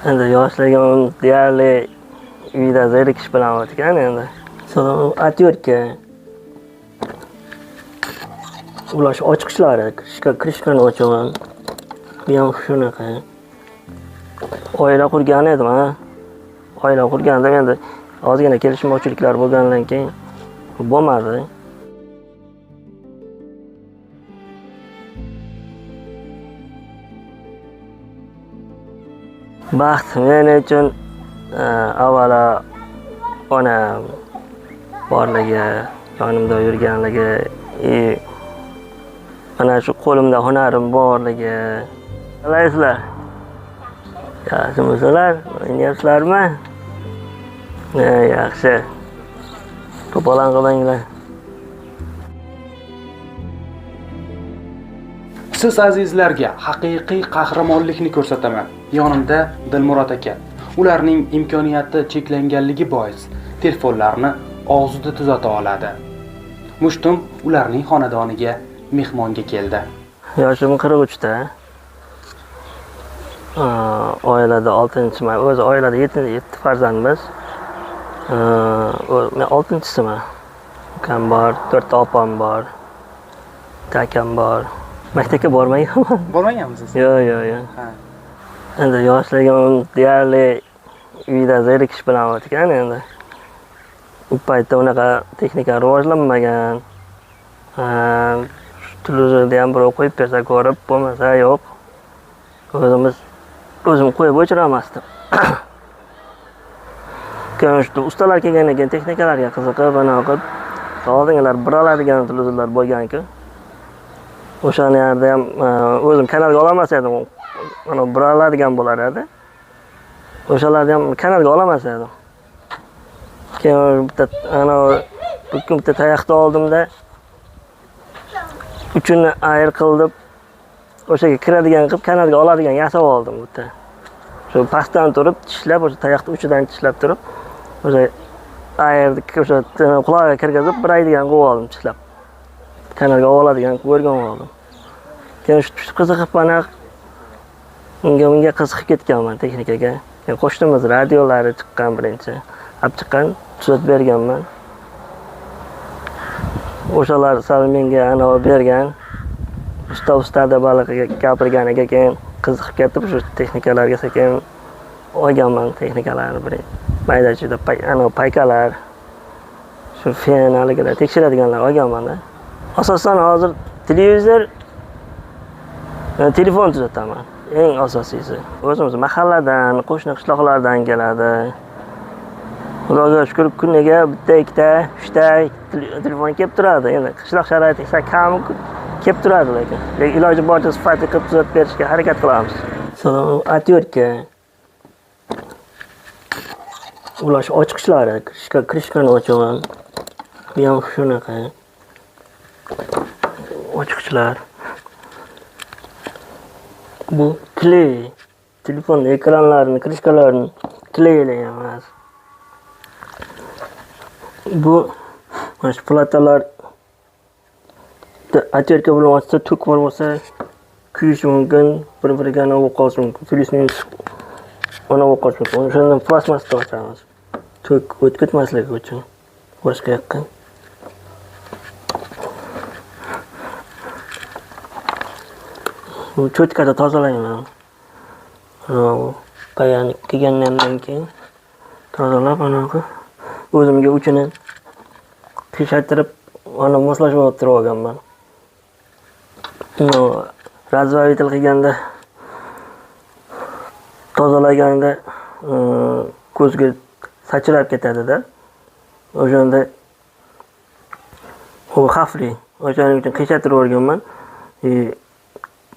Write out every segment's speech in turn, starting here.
Endi yoshligim deyarli uyda zerikish bilan o'tgan endi. Отвертка. Ular shu ochqichlari, krishkani ochaman. Bu ham shunaqa. Oila qurgan edim, ha. Oila qurgandim endi ozgina kelishmovchiliklar bo'lgandan keyin bo'lmadi. Baxt men uchun avvalo onam borligi, yonimda yurganligi, mana shu qo'limda hunarim borligi. Qalaysizlar? Yaxshimisizlar? O'ynayapsizlarmi? Yaxshi. To'polon qilmanglar. Siz azizlarga haqiqiy qahramonlikni ko'rsataman. Yonimda Dilmurod aka. Ularning imkoniyati cheklanganligi bois telefonlarni og'zida tuzata oladi. Mushtum ularning xonadoniga mehmonga keldi. Yoshim 43 da. Oilada 6-chiman. O'zi oilada 7 farzandmiz. Men 6-chisiman. Ukam bor, 4 ta opam bor. Bitta akam bor. Maktabga bormaganman. Bormaganmisiz? Yo'q, yo'q, yo'q. Endi yoshligim deyarli uyda zerikish bilan o'tgan endi. U paytda unaqa texnika rivojlanmagan. Televizorda ham birov qo'yib bersa ko'rib, bo'lmasa yo'q. O'zim qo'yib o'chiramasdim. Keyin shu ustalar kelgandan keyin texnikalarga qiziqib, ana qilib, oldingilar bir oladigan televizorlar bo'lgan-ku. O'shani yerda ham o'zim kanalga ololmas edim. Mana bir oladigan bo'lar edi. O'shalarni ham kanalga ololmas edim. Keyin bitta ana bitta tayoqni oldimda uchini ayir qildim. O'shaga kiradigan qilib kanalga oladigan yasab oldim bitta. Shu pastdan turib tishlab, o'sha tayoqni uchidan tishlab turib, o'sha ayirni o'sha qulog'iga kirgizib biraydigan qilib oldim tishlab. Kanalga oladigan qilib o'rganib oldim. Keyin shu qiziqib mana unga qiziqib ketganman texnikaga. Keyin qo'shnimiz radiolari chiqqan birinchi. Olib chiqqan, tuzatib berganman. O'shalar sal menga anavi bergan. Usta deb baliqqa gapirganiga keyin qiziqib ketib shu texnikalarga sekin olganman texnikalarni bir mayda-chuyda anavi paykalar, shu fen haligilar tekshiradiganlar olganman-da. Asosan hozir televizor, telefon tuzataman. Eng asosiysi. O'zimiz mahalladan, qo'shni qishloqlardan keladi. Xudoga shukr, kuniga bitta, ikkita, uchta telefon kelib turadi. Endi qishloq sharoiti esa kam kelib turadi lekin. Lekin iloji boricha sifatli qilib tuzatib berishga harakat qilamiz. Отвертка. Ular shu ochqichlari, krishkani ochaman. Bu ham shunaqa. Ochqichlar. Bu kley. Telefon ekranlarini, krishkalarini kleylaymiz. Bu mana shu platalar отвертка bilan ochsa tok bor bo'lsa kuyishi mumkin, bir-biriga ana bo'lib qolishi mumkin. Plyusni ona bo'lib qolishi mumkin. O'shandan plastmassda ochamiz. Tok o'tib ketmasligi uchun boshqa yoqqa. Bu cho'tkada tozalayman. Payani kelgandan keyin tozalab anaqa o'zimga uchini qiyshaytirib ana moslashib olib turib olganman. Razvavitel qilganda tozalaganda ko'zga sachrab ketadi-da. O'shanda u xavfli. O'shaning uchun qiyshaytirib olganman.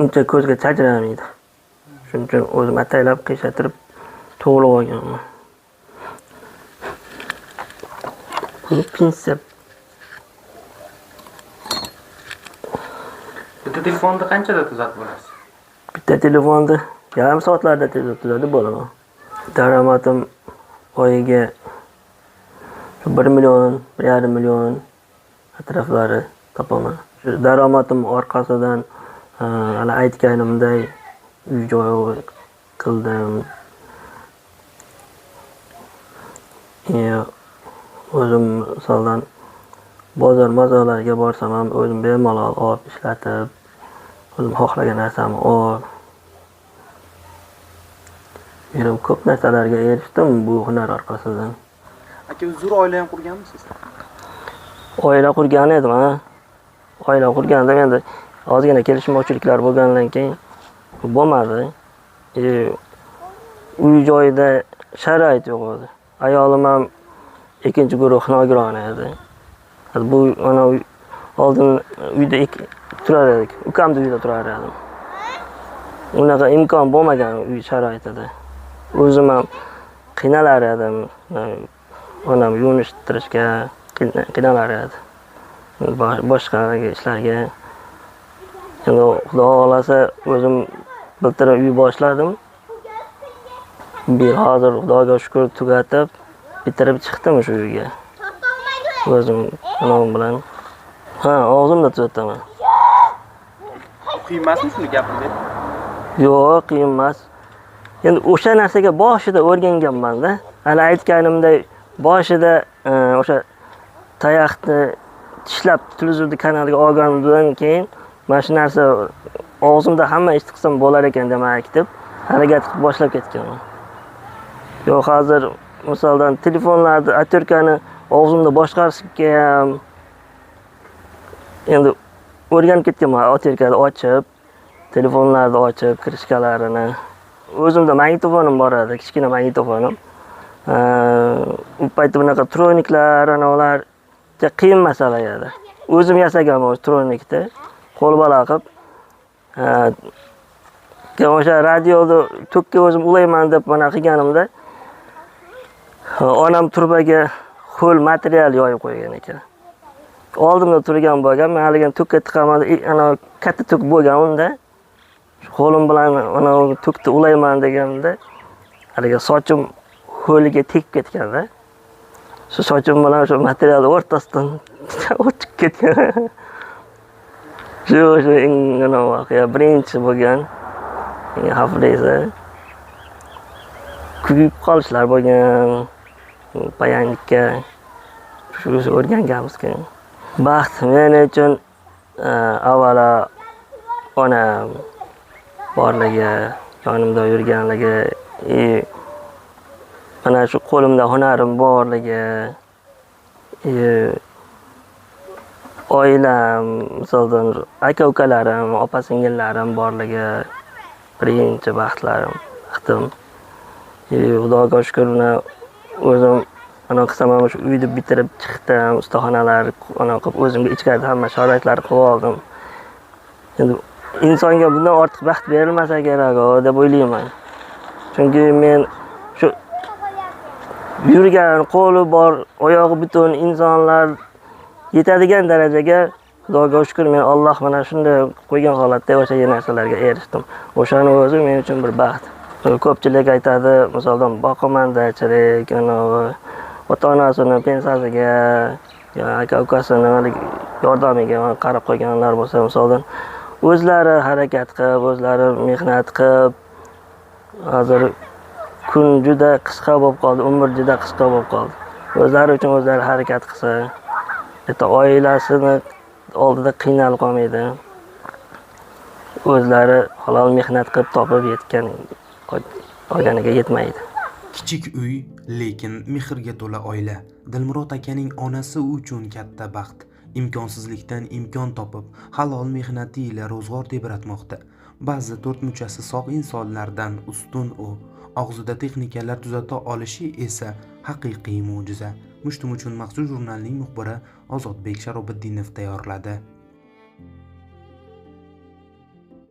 Uncha ko'zga chachramaydi. Shuning uchun o'zim ataylab qiyshaytirib to'g'rilab olganman. Bu pinsep. Bitta telefonni qanchada tuzatib bo'lasiz? Bitta telefonni yarim soatlarda tuzatib bo'laman. Daromadim oyiga 1 million, 1,5 million atroflari topaman. Shu daromadim orqasidan hali aytganimday uy joy qildim. O'zim misoldan bozor mozorlarga borsam ham o'zim bemalol olib ishlatib, o'zim xohlagan narsamni olib yurib ko'p narsalarga erishdim bu hunar orqasidan. Aka, zo'r oila ham qurganmisiz? Oila qurgan edim, ha. Oila qurgandim, endi ozgina kelishmovchiliklar bo'lgandan keyin bo'lmadi. Uy joyida sharoit yo'q edi. Ayolim ham ikkinchi guruh nogironi edi. Bu mana oldin uyda turar edik. Ukamni uyida turar edim. Unaqa imkon bo'lmagan uy sharoitida. O'zim ham qiynalar edim. Onam yuvinishtirishga qiynalar edi. Boshqa ishlarga. Endi Xudo xohlasa o'zim bultur uy boshladim. Bir hozir Xudoga shukr tugatib, bitirib chiqdim shu uyga. O'zim onam bilan. Ha, og'zimda tuzataman. Qiyin emasmi shuni gapirib? Yo'q, qiyin emas. Endi o'sha narsaga boshida o'rganganman-da. Hali aytganimday boshida o'sha tayoqni tishlab televizorni kanaliga olganimdan keyin mana shu narsa og'zimda hamma ishni qilsam bo'lar ekan demak deb harakat qilib boshlab ketganman. Yo'q, hozir misoldan telefonlarni, otyorkani og'zimda boshqarishga ham endi o'rganib ketganman. Otyorkani ochib, telefonlarni ochib, krishkalarini. O'zimda magnitofonim bor edi, kichkina magnitofonim. U paytda bunaqa troyniklar, ana ular qiyin masala edi. O'zim yasaganman o'sha troynikni, qo'l bola qilib. Keyin o'sha radioni tokka o'zim ulayman deb mana qilganimda onam turbaga ho'l material yoyib qo'ygan ekan. Oldimda turgan bo'lgan, men haligi tokka tiqaman, ana katta tok bo'lgan unda. Qo'lim bilan ana tokni ulayman deganimda haligi sochim ho'liga tegib ketganda. Shu sochim bilan o'sha material o'rtasidan o'tib ketgan. Shu o'sha eng voqea birinchi bo'lgan, eng xavflisi. Kuyib qolishlar bo'lgan, payanlikka shu o'rganganmiz keyin. Baxt men uchun avvalo onam borligi, yonimda yurganligi, mana shu qo'limda hunarim borligi, oilam, misoldan aka-ukalarim, opa-singillarim borligi birinchi baxtlarim, baxtim. Xudoga shukr, mana o'zim ana qilsam ham shu uyni bitirib chiqdim, ustaxonalar ana qilib o'zimga ichkarida hamma sharoitlarni qilib oldim. Endi insonga bundan ortiq baxt berilmasa kerak deb o'ylayman. Chunki men shu yurgan, qo'li bor, oyog'i butun insonlar yetadigan darajaga Xudoga shukr, men Alloh mana shunday qo'ygan holatda o'sha narsalarga erishdim. O'shani o'zi men uchun bir baxt. Ko'pchilik aytadi, misoldan boqimanda-chilik, ota-onasini pensiyasiga, aka-ukasini yordamiga qarab qo'yganlar bo'lsa, misoldan o'zlari harakat qilib, o'zlari mehnat qilib, hozir kun juda qisqa bo'lib qoldi, umr juda qisqa bo'lib qoldi. O'zlari uchun o'zlari harakat qilsa, erta oilasini oldida qiynalib qolmaydi. O'zlari halol mehnat qilib topib yetgan olganiga yetmaydi. Kichik uy, lekin mehrga to'la oila. Dilmurod akaning onasi uchun katta baxt. Imkonsizlikdan imkon topib, halol mehnati ila ro'zg'or tebratmoqda. Ba'zi to'rt muchasi sog' insonlardan ustun u. Og'zida texnikalar tuzata olishi esa haqiqiy mo'jiza. Mushtum uchun maxsus jurnalning muxbiri Ozodbek Sharobiddinov tayyorladi.